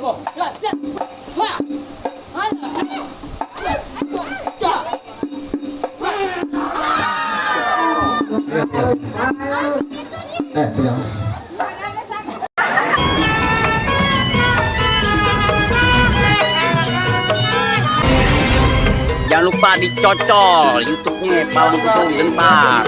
Jangan lupa dicocol YouTube-nya Palang Pintu Gentar.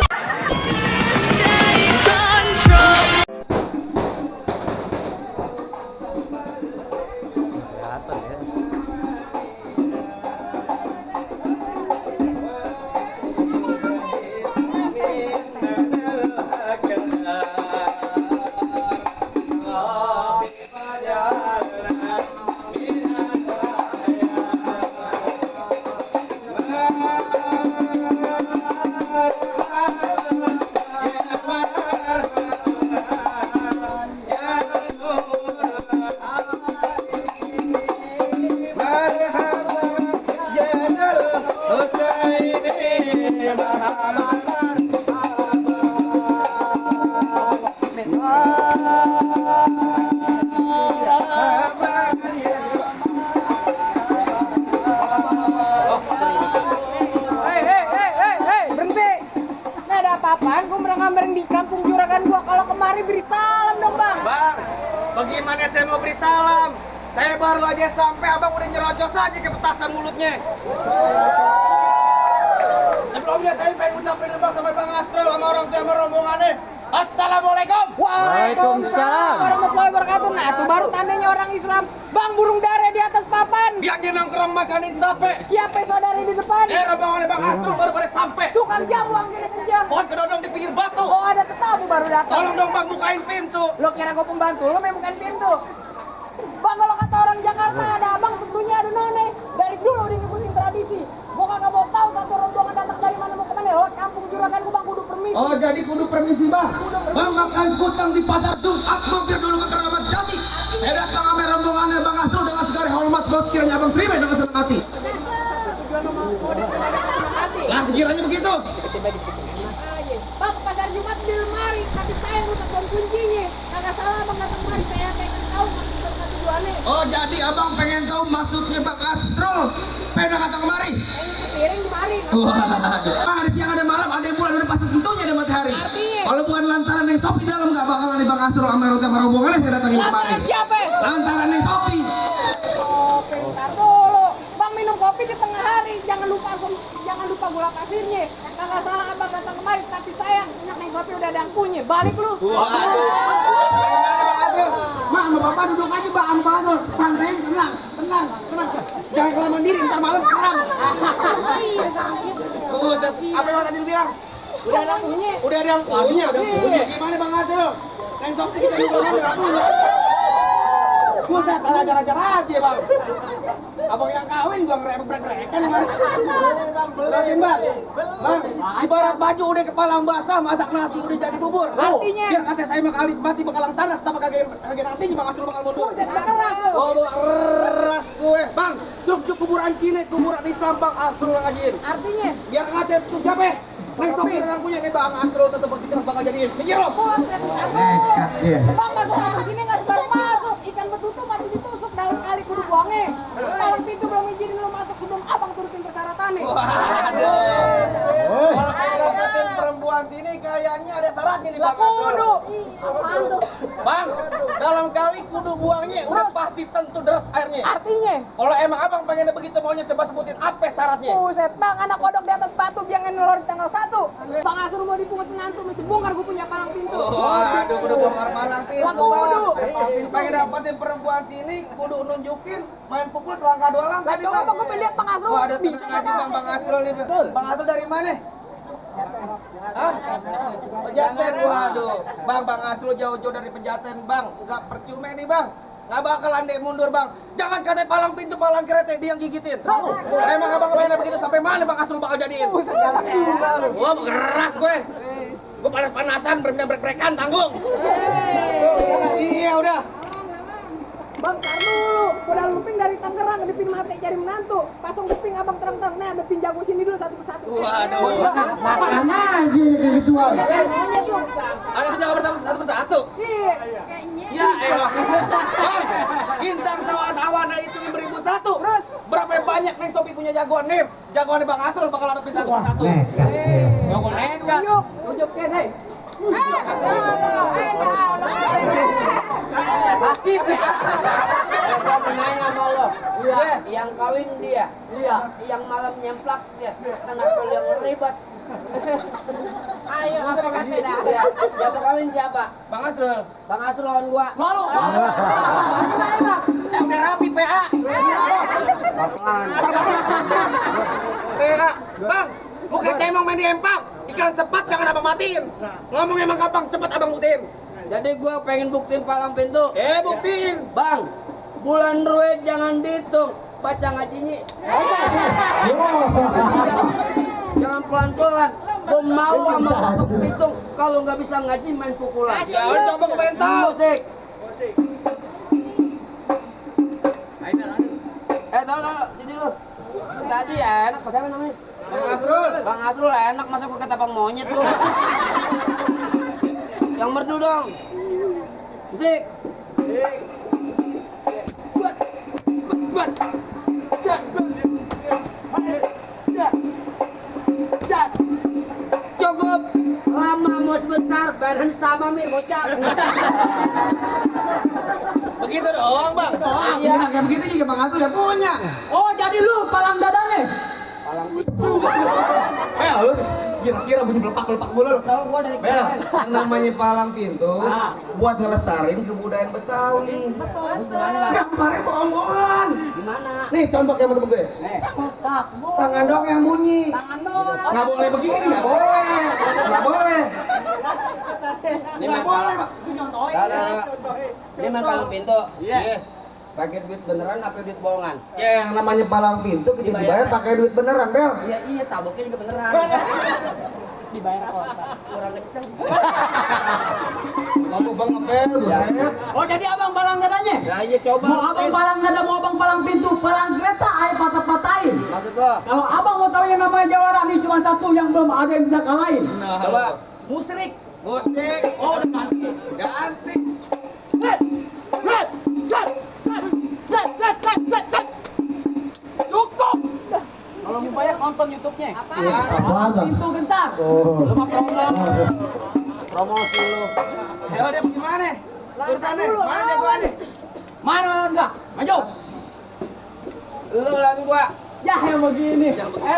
Di kampung juragan gua, kalau kemari beri salam dong bang. Bang, bagaimana saya mau beri salam? Saya baru aja sampai, abang udah nyerocos aja ke petasan mulutnya. Sebelumnya saya pengen ucapin bang sama Bang Asrul sama orang tua sama rombongannya. Assalamualaikum. Waalaikumsalam warahmatullahi wabarakatuh. Nah itu baru tandanya orang Islam. Bang, burung dara di atas papan. Yang dia nongkrong makanin tape. Siapa saudara di depan? Rombongannya Bang Asrul baru pada sampai. Tukang jamu yang kena senja. Pohon kedodong di pinggir batu. Oh, ada tetamu baru datang. Tolong dong bang, bukain pintu. Lo kira gue pembantu, lo memang bukain pintu. Bang, kalau kata orang Jakarta ada abang, tentunya ada none. Dari dulu udah ngikutin tradisi. Gue kagak mau tahu satu rombongan datang dari mana mau kemana. Lewat kampung juragan gue bang, kudu permisi. Oh jadi kudu permisi bang. Bang makan sekutang di pasar Jumat, mampir dulu ke Keramat Jati. Saya datang sama rombongannya Bang Asrul dengan segala hormat. Bang sekiranya abang terima dengan senang hati. Lah sekiranya begitu. Bang, ke pasar Jumat di lemari, tapi saya rusak bang kuncinya. Kagak salah bang datang kemari, saya pengen tahu maksud satu duanya. Oh jadi abang pengen tahu maksudnya Bang Asrul pengen datang kemari? Piring kemari. Bang ada siang ada malam, ada bulan, ada pasti tentunya ada matahari. Artinya? Kalau bukan lantaran yang Sopi dalam nggak bakalan nih Bang Asrul sama rombongannya saya datangin kemari. Lantaran siapa? Lantaran yang Sopi. Oh, bentar dulu. Bang minum kopi di tengah hari, jangan lupa gula pasirnya. Kagak salah abang datang kemari, tapi sayang Neng Sopi udah ada yang punya. Balik lu. Waduh. Mak sama bapak duduk aja bang, sama Bang Asrul. Santai, tenang. Jangan kelamaan diri, ntar malam sekarang. Buset, apa yang tadi bilang? Udah ada yang punya. Udah ada yang punya. Gimana Bang Asrul? Neng Sopi kita juga kan udah punya. Buset, ajar-ajar aja bang. Abang yang kawin bang, rekan bang. Lihatin bang, ibarat baju udah kepalang basah, masak nasi udah jadi bubur. Artinya? Biar kata saya mati bakalang tanah, tapi kagak nanti Bang Asrul bakal mundur. Buset, keras lu. Oh, keras gue, bang. Truk kuburan Cina, kuburan Islam Bang Asrul yang ngajiin. Artinya? Biar kata siapa? Neng Sopi orang punya nih Bang Asrul tetap bersikeras bakal jadiin. Mikir lo. Buset, Bang masuk ke sini nggak sebarang masuk. Ikan betutu mati ditusuk dalam kali kudu buangnya. Palang pintu belum izinin lu masuk sebelum abang turutin persyaratannya. Waduh. Kalau kayak dapetin perempuan sini kayaknya ada syaratnya nih Bang Kudu. Asrul. Bang, dalam kali kudu buangnya udah pasti tentu deras airnya. Artinya? Kalau emang abang pengen begitu maunya coba sebutin apa syaratnya. Buset bang, anak kodok di atas batu biang nelor di tanggal 1. Bang Asrul mau dipungut menantu mesti bongkar gue punya palang pintu. Waduh, kudu bongkar palang pintu. Lah kudu. Pengen dapetin perempuan sini kudu nunjukin main pukul selangkah dua langkah. Lah coba gue lihat Bang Asrul. Waduh, Bisa tenang aja kagak? Bang Asrul nih. Bang Asrul dari mana? Hah? Pejaten, waduh. Bang Asrul jauh-jauh dari Pejaten, Bang. Nggak percuma nih, Bang. Nggak bakalan deh mundur, Bang. Jangan katanya palang pintu, palang kereta, dia yang gigitin. Emang abang mainnya begitu sampai mana Bang Asrul bakal jadiin? Wah, keras gue. Gue panas-panasan, berendam-brekan, tanggung. Iya, udah. Bang, tar dulu. Udah lumping dari Tangerang, ngedepin mati cari menantu. Pasang kuping abang terang-terang. Nah, ngedepin jago sini dulu satu persatu. Waduh. Makan aja kayak gituan. Ada penjaga satu persatu. Iya. Ya elah. Bang, bintang sawah satu. Terus? Berapa banyak nih Sopi punya jagoan nih? Jagoan Bang Asrul bakal hadapin satu persatu. Jagoan nekat. Ujuk kene. Pasti Gua menanya sama lo, Iya. yang kawin dia, yang malam nyemplak dia, kenapa lu yang ribet? Ayo, kita dekatin dah. Ya, yang mau kawin siapa? Bang Asrul. Bang Asrul lawan gua. Lalu. Udah rapi PA. Pelan. PA. Bang, bukan cemong main di empang. Iklan cepat jangan abang matiin. Ngomong emang gampang, cepat abang buktiin. Jadi gua pengen buktiin palang pintu. Buktiin. Bang, bulan ruwe jangan dihitung, baca ngajinya. Jangan pelan-pelan. Gua malu sama tukang hitung. Kalau nggak bisa ngaji main pukulan. Jangan coba gue pengen tahu. Musik. Tolong, sini lu. Tadi enak, siapa namanya? Bang Asrul. Bang Asrul enak, masa gua kata bang monyet lu. Yang merdu dong. Musik. Cukup lama mau sebentar, bareng sama mi bocah. Begitu doang, Bang. Iya. Kayak begitu juga Bang Asrul ya punya. Oh, jadi lu palang dadanya. Lu kira-kira bunyi lepak-lepak mulu. Soal gua dari Bel, kemarin. yang namanya palang pintu Ah. buat ngelestarin kebudayaan Betawi. Gimana, Bang? Kemarin bohong-bohongan. Gimana? Nih contoh kayak temen gue. Tangan dong yang bunyi. Nggak boleh begini, nggak boleh. Nggak boleh. Ini Nggak main boleh, palang. Pak. Ini main palang pintu. Iya. Pakai duit beneran apa duit bohongan? Ya, yang namanya palang pintu kita dibayar pakai duit beneran, Bel. Iya, taboknya juga beneran. Dibayar kota. Kurang kenceng. Kamu Bang ngepel, buset. Oh, jadi abang palang dadanya? Ya iya coba. Mau abang palang dada, mau abang palang pintu, palang kereta, ayo patah-patahin. Maksud lo? Kalau abang mau tahu yang namanya jawara nih cuma satu yang belum ada yang bisa kalahin. Coba. Musrik. Musik. Oh, udah ganti. Ganti. Cukup. Kalau mau bayar nonton YouTube-nya. Apaan, Bang? Pintu bentar. Oh. Lu mau promo. Promosi lu. Ya udah gimana? Urusannya. Mana jagoannya? Mana enggak? Maju. Lu lawan gua. Ya yang begini.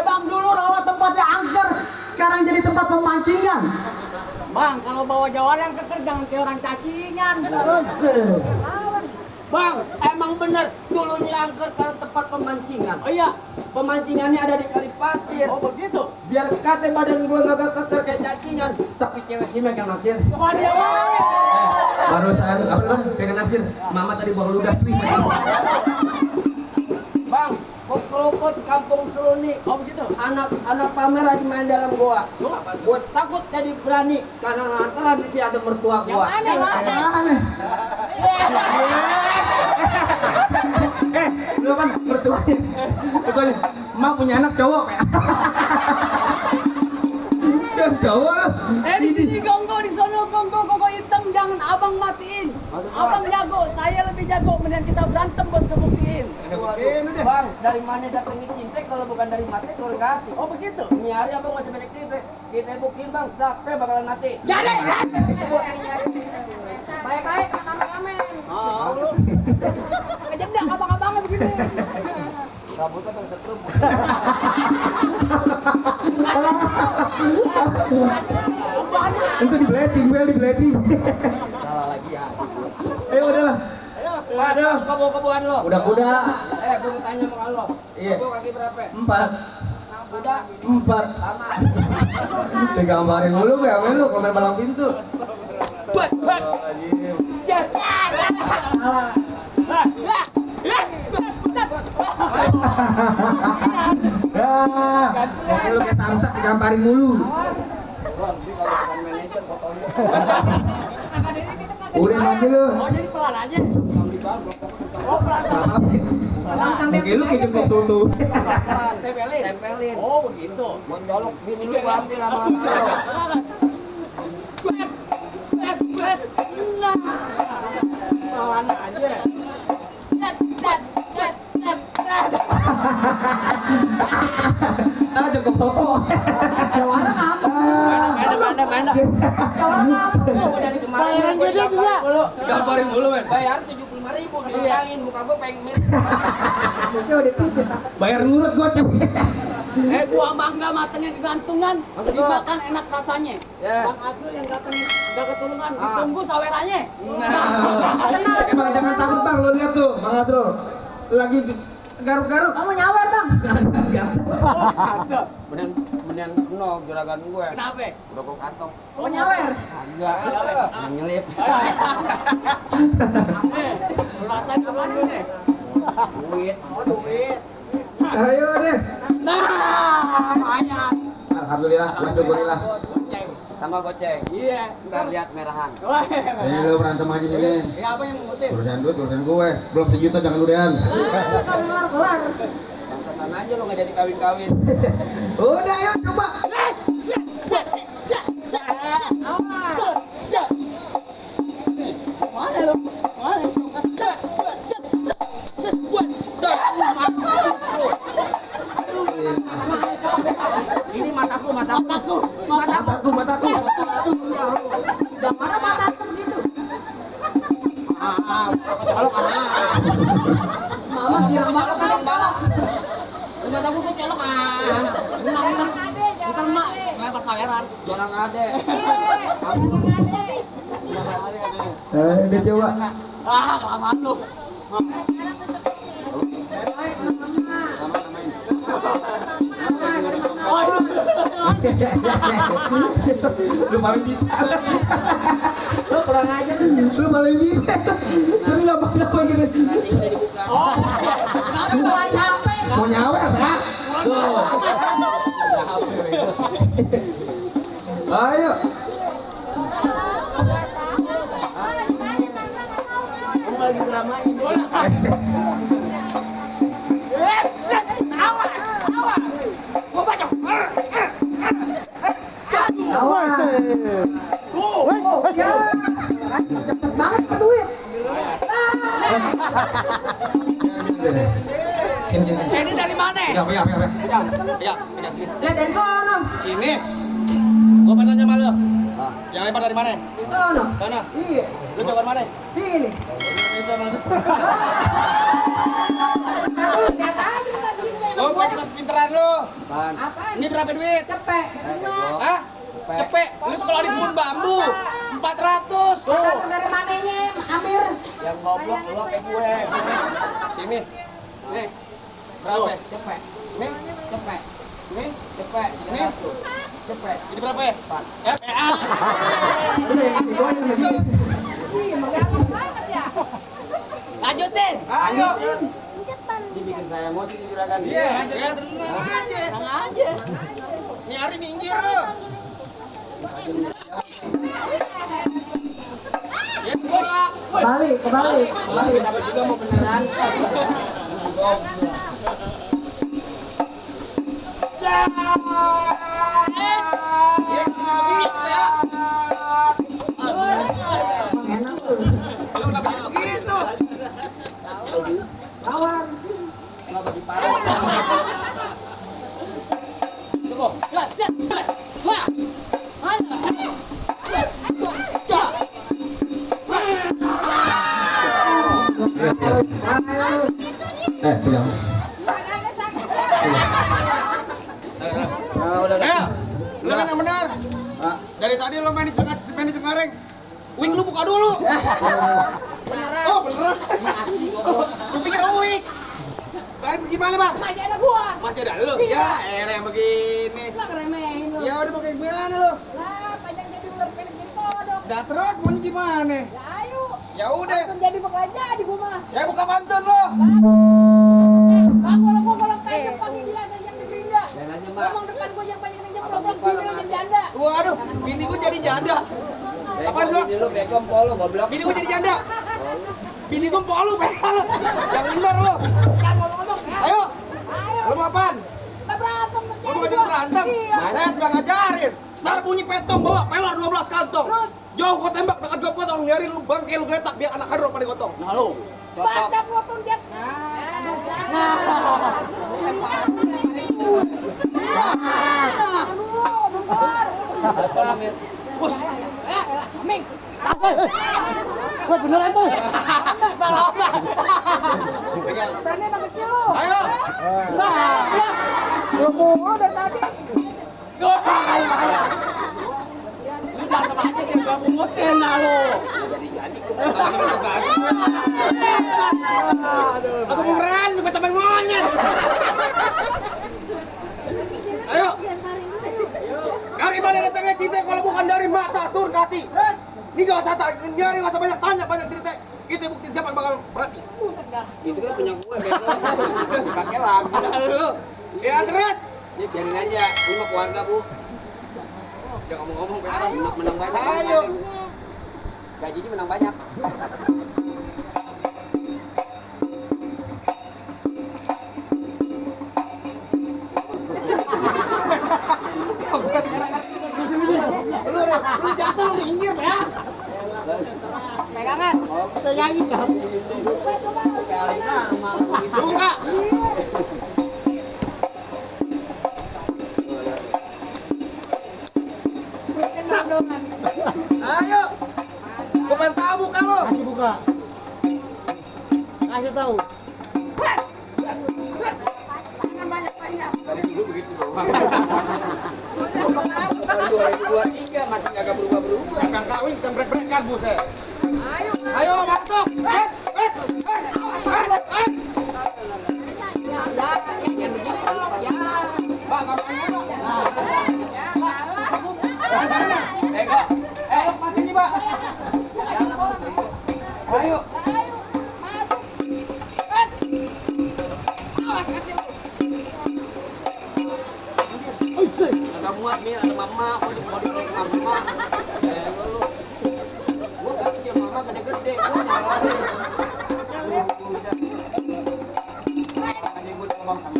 Bang dulu rawat tempatnya angker, sekarang jadi tempat pemancingan. Bang, kalau bawa jawara yang keker jangan kayak orang cacingan. Bang, emang bener dulunya angker karena tempat pemancingan. Oh iya. Pemancingannya ada di kali pasir. Oh begitu. Biar kata badan gua nggak keker kayak cacingan, tapi cewek sih megang naksir. Wah dia mana? Barusan apa Bang? Pengen naksir. Mama tadi buang ludah cuy. Bang, gua kerukut kampung Seruni. Oh begitu. Anak pamer lagi main dalam gua. Gua takut jadi berani karena lantaran di sini ada mertua gua. Mana? Lu kan mertuanya. Mertuanya. Mak punya anak cowok kayak. Dan cowok. Di sini gonggo, di sono gonggo hitam, jangan abang matiin. Abang jago, saya lebih jago. Mendingan kita berantem buat ngebuktiin. Waduh, Bang, dari mana datangnya cinta kalau bukan dari mati turun ke hati? Oh begitu. Ini hari abang masih banyak cerita. Kita buktiin bang, sampai bakalan mati. Jadi. Baik-baik, rame-rame. Oh, lu. Kejendak abang-abangnya begini. Rambutnya bang setrum. Itu di bleaching, Bel, di bleaching. Salah lagi ya. Ayo udahlah. Pasang kebo-keboan lo. Kuda-kuda. Gue mau tanya sama lo. Iya. Kebo kaki berapa? 4. Kuda 4. sama. Digambarin dulu gue sama lu kalau main palang pintu. Lu kayak samsak digamparin mulu. Bang, jadi kalau bukan manajer fotonya. Udah mati lu. Oh jadi pelan aja. Bang di bang, Oh pelan. Kayak lu kayak jemput soto. tempelin. Oh begitu. Menjolok bini lu berarti lama-lama lo. Pelan aja. kok soto. Jawara ngapa? Mana. Jawara ngapa? Dari kemarin Bayaran gua jadi juga. Gambarin dulu, men. Bayar 75.000 dibilangin muka gua pengen mirip. Itu udah pipit. Bayar nurut gocap. Buah mangga matengnya kegantungan, Maksud lo? dimakan enak rasanya. Ya. Bang Asrul yang datang gak ketulungan, ditunggu sawerannya. Bang jangan takut bang, lo lihat tuh Bang Asrul lagi garuk-garuk. Kamu nyawer bang. Bener no juragan gue. Kenapa? Rokok kantong. Kamu nyawer. Agak. Yang nyelip. Rasain apa dulu nih? Duit. Oh duit. Ayo deh. Nah, banyak. Alhamdulillah, alhamdulillah. Sama goceng. Iya. Ntar lihat merahan. Wah. Ini lo berantem aja nih. Ya apa yang mengutin? Urusan duit, urusan gue. Belum sejuta jangan udahan. Kamu kelar. Pantesan aja lo gak jadi kawin-kawin. Udah ayo coba. Mana lu? Mana? Ini mataku. Mataku. Jawara mata aku begitu. Mama bilang balok balok. Mataku kecolok Ntar mak lempar saweran. Orang ade. Udah coba. Kelamaan lu. Lu paling bisa. Lo kurang aja. Lu paling bisa. Terus kenapa gitu? Nanti udah dibuka. Buat HP. Mau nyawer, Pak? Ayo. Kamu lagi dramain. Awas. Banget ke duit. Sini. Ini dari mana? Ya. Ya, sini. Lihat dari sono. Sini. Gua pengen tanya sama lu. Yang lempar dari mana? Di sono. Sana. Iya. Lu jawaban mana? Sini. Itu mana? Lihat aja bukan sini. Lo pakai tas pinteran lo. Pan. Apaan? Ini berapa duit? Cepet. Hah? Cepet. Lu sekolah di kebun bambu. 400. Kata dari mananya, Amir? Yang goblok lo kayak gue. Sini. Nih. Berapa? Cepet. Nih. Cepet. Nih. Cepet. Nih. Cepet. Ini berapa ya? Empat. Lanjutin. Ayo. Dibikin saya emosi nih juragan. Iya. Ya tenang aja. Tenang aja. Ini hari minggir lo. Ya bola. Kembali. Kenapa juga mau beneran? Ya bisa. Enak tuh. Lu kenapa jadi begitu? Tawar. Kenapa diparah? Tunggu. Wah. Mana? Pegang. Nah, udah. Ayo. Lu kan yang benar. Ah. Dari tadi lo main di Cengkareng. Wing lu buka dulu. Oh, beneran. Lu pikir wing. Bang, gimana, Bang? Masih ada gua. Masih ada lu? Ya, yang begini. Lah ngeremehin lu. Ya udah pakai gimana lu? Lah, panjang jadi ular pendek jadi kodok. Dah terus maunya gimana? Ya ayo. Ya udah. Langsung jadi bakal jadi gua mah. Ya buka pantun lo. Bang, kalau gua golok tajam pakai biasa yang di Berinda. Jangan aja, Mbak. Ngomong depan gua jangan banyak yang jeblok, bini lu jadi janda. Waduh, bini gua jadi janda. Apaan lu? Ini lu bekom polo goblok. Bini gua jadi janda. Bini gua polu, pelu. Yang bener lu. Jangan ngomong-ngomong. Ya. Ayo, Ayo. lu mau apaan? Kita berantem Lu jadi mau jadi gua. berantem? Iya. Saya gak ngajarin. Ntar bunyi petong bawa pelor 12 kantong. Terus? Jauh gua tembak dekat gua potong, nyari lu bangke lu geletak biar anak kadro pada gotong. Nah lu. Baca potong jet. Nah. Bos. Ming. Gue beneran tuh. Pegang. Berani emang kecil lu. Ayo. Enggak. Lu mulu dari tadi. Udah sama aja dia gak mutin lah lu. Aku beneran juga temen monyet. Ayo. Dari mana datangnya cinta kalau bukan dari mata tur kati. Terus, ini gak usah nyari, gak usah banyak tanya, banyak cerita. Kita buktiin siapa yang bakal berarti. Buset dah. Itu kan punya gue bego. Pakai lagu. Lalu, ya terus. Ini biarin aja. Ini mah keluarga, Bu. Jangan ngomong-ngomong. Menang banyak. Ayo. Gajinya menang banyak. Lu jatuh lu minggir ya. Pegangan. Pegangin kau. Buka. Ayo. Gua pengen tahu buka lo. Kasih buka. Kasih tahu. Dari dulu begitu doang. 2023 masih kagak berubah-berubah. Siapa kawin kita brek-brekan buset. Ayo masuk. Bang, kamu mati nih, Pak. Ayo. Agak muat nih, ada mama, mau diproyek mama. Lu. Gua kan kecil mama gede-gede, gua nyalain. Ini gua ngomong sama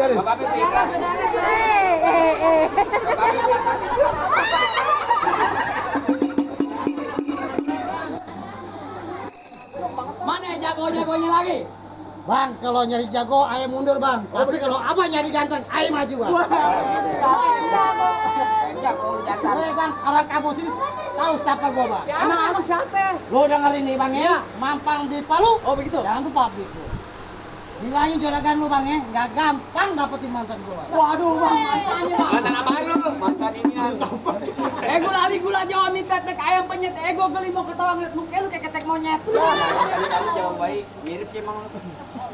Bapak itu ikhlas. Mana jago-jagonya lagi? Bang, kalau nyari jago, ayah mundur bang. Tapi kalau abang nyari ganteng, ayah maju bang. Hei bang, orang kampung sini tahu siapa gua bang. Emang abang siapa? Lo dengerin nih bang ya, mampang di Palu. Oh begitu. Jangan lupa gitu. Bilangin juragan lu bang ya, nggak gampang dapetin mantan gua. Waduh bang, mantannya bang. Mantan apaan lu? Mantan ini. Gula ali gula Jawa mie tetek ayam penyet ego geli mau ketawa ngeliat muka lu kayak ketek monyet. Kali Jawa baik, mirip sih emang.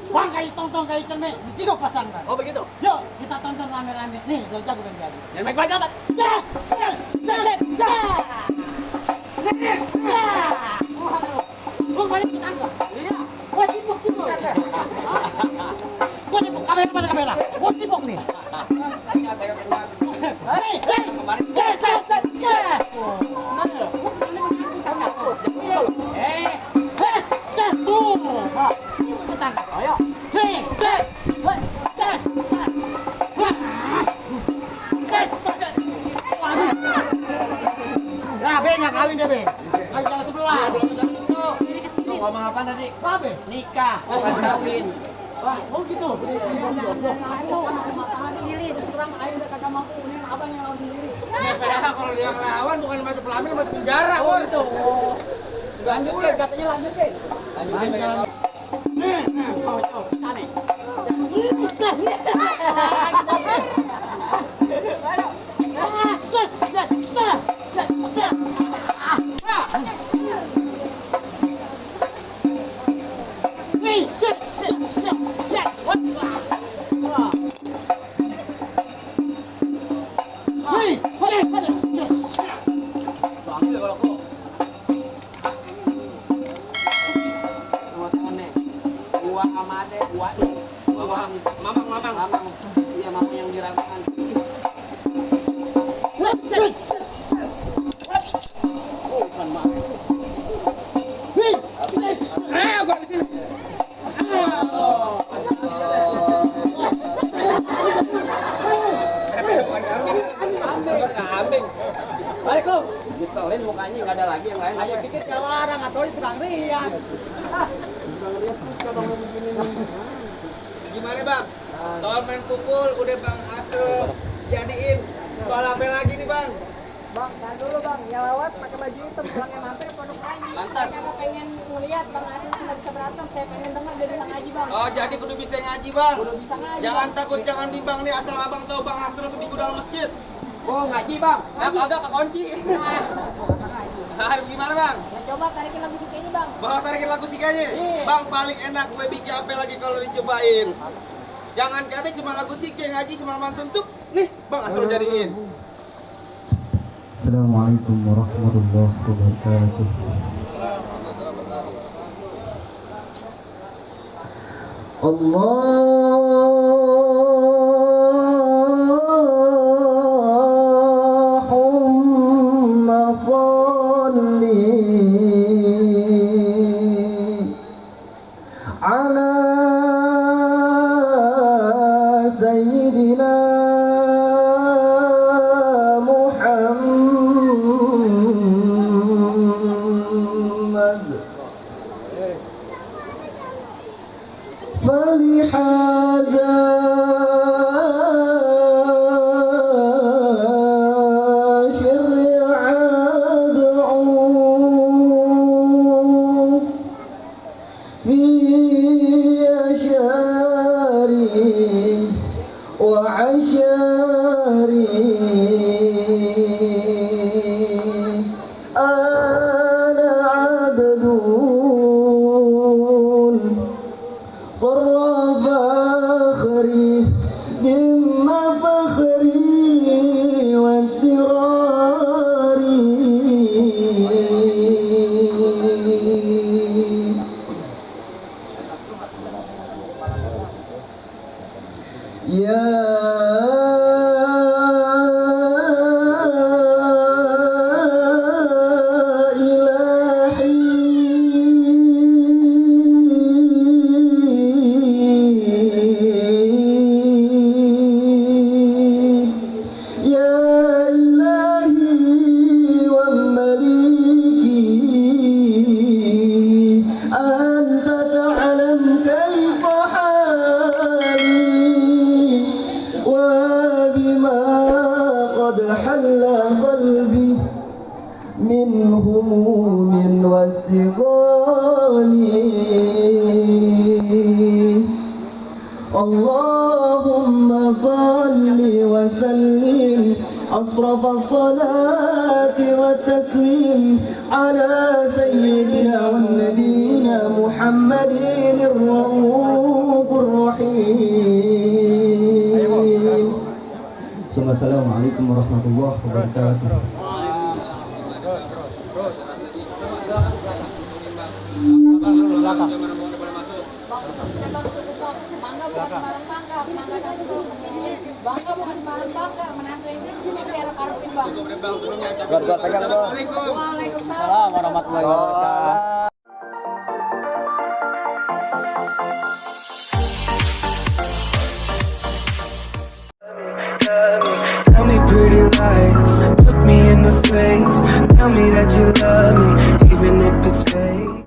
Bang kayak tong-tong kayak cermek, tiga pasang bang. Oh begitu. Yuk kita tonton rame-rame. Nih, lo jago bang jadi. Yang baik-baik amat. Lu balik kita enggak? Iya. Gua tibuk. Gua tibuk kamera. Gua tibuk nih. Hei, Nah, Be, kawin deh, Be. Ayo jalan sebelah. Ngomong apa tadi? Apa, Be? Nikah, bukan kawin. Wah, oh gitu. Sili, terus terang ayo udah kagak mampu nih abang yang lawan sendiri. Kalau dia ngelawan bukan masuk pelamin, masuk penjara. Oh itu. Lanjut Lanjut deh, katanya lanjut deh. Lanjut deh, pegang. Aneh. Ambil kalau kok. Sama temennya. Uang sama ade, uang. Mamang. Mamang. Iya, mamang yang dirangkukan. Oh, bukan mamang. Gua di sini. Kambing. Balik lu. Ngeselin mukanya, nggak ada lagi yang lain. Ayo pikir ya orang atau itu tukang rias. Gimana bang? Soal main pukul udah Bang Astro jadiin. Soal apa lagi nih bang? Bang, tahan dulu bang, ya lewat pakai baju hitam, pulangnya mampir pondok lagi. Lantas. Saya kagak pengen ngeliat bang Asli nggak bisa berantem, saya pengen denger dia bisa ngaji bang. Oh jadi kudu bisa ngaji bang. Udah bisa ngaji. Jangan Bang. takut, jangan bimbang nih asal abang tahu Bang Astro seminggu dalam masjid. Oh ngaji bang. Nah, kagak kekunci. Harus gimana bang? Ya coba tarikin lagu sikenya bang. Bawa tarikin lagu sikanya. Iya. Bang paling enak gue bikin apa lagi kalau dicobain. Jangan kata cuma lagu sike ngaji semalaman suntuk. Nih Bang Astro jadiin. Assalamualaikum warahmatullahi wabarakatuh. Allahumma salli ala sayyidina Muhammad فلهذا شرع أدعو في أشاري وعشاري أنا عبد صر فخري ذم فخري واضطراري يا إلهي يا إلهي ومليكي أنت تعلم كيف حالي وبما قد حل قلبي من هموم واستقالي اللهم صل وسلم أصرف الصلاة والتسليم على سيدنا ونبينا محمد الرؤوف الرحيم ثم السلام عليكم ورحمة الله وبركاته. Bangga bukan sembarang bangga, menantu ini cuma diharap-harapin bang. Assalamualaikum. Waalaikumsalam warahmatullahi wabarakatuh. Tell me pretty lies, look me in the face. Tell me that you love me,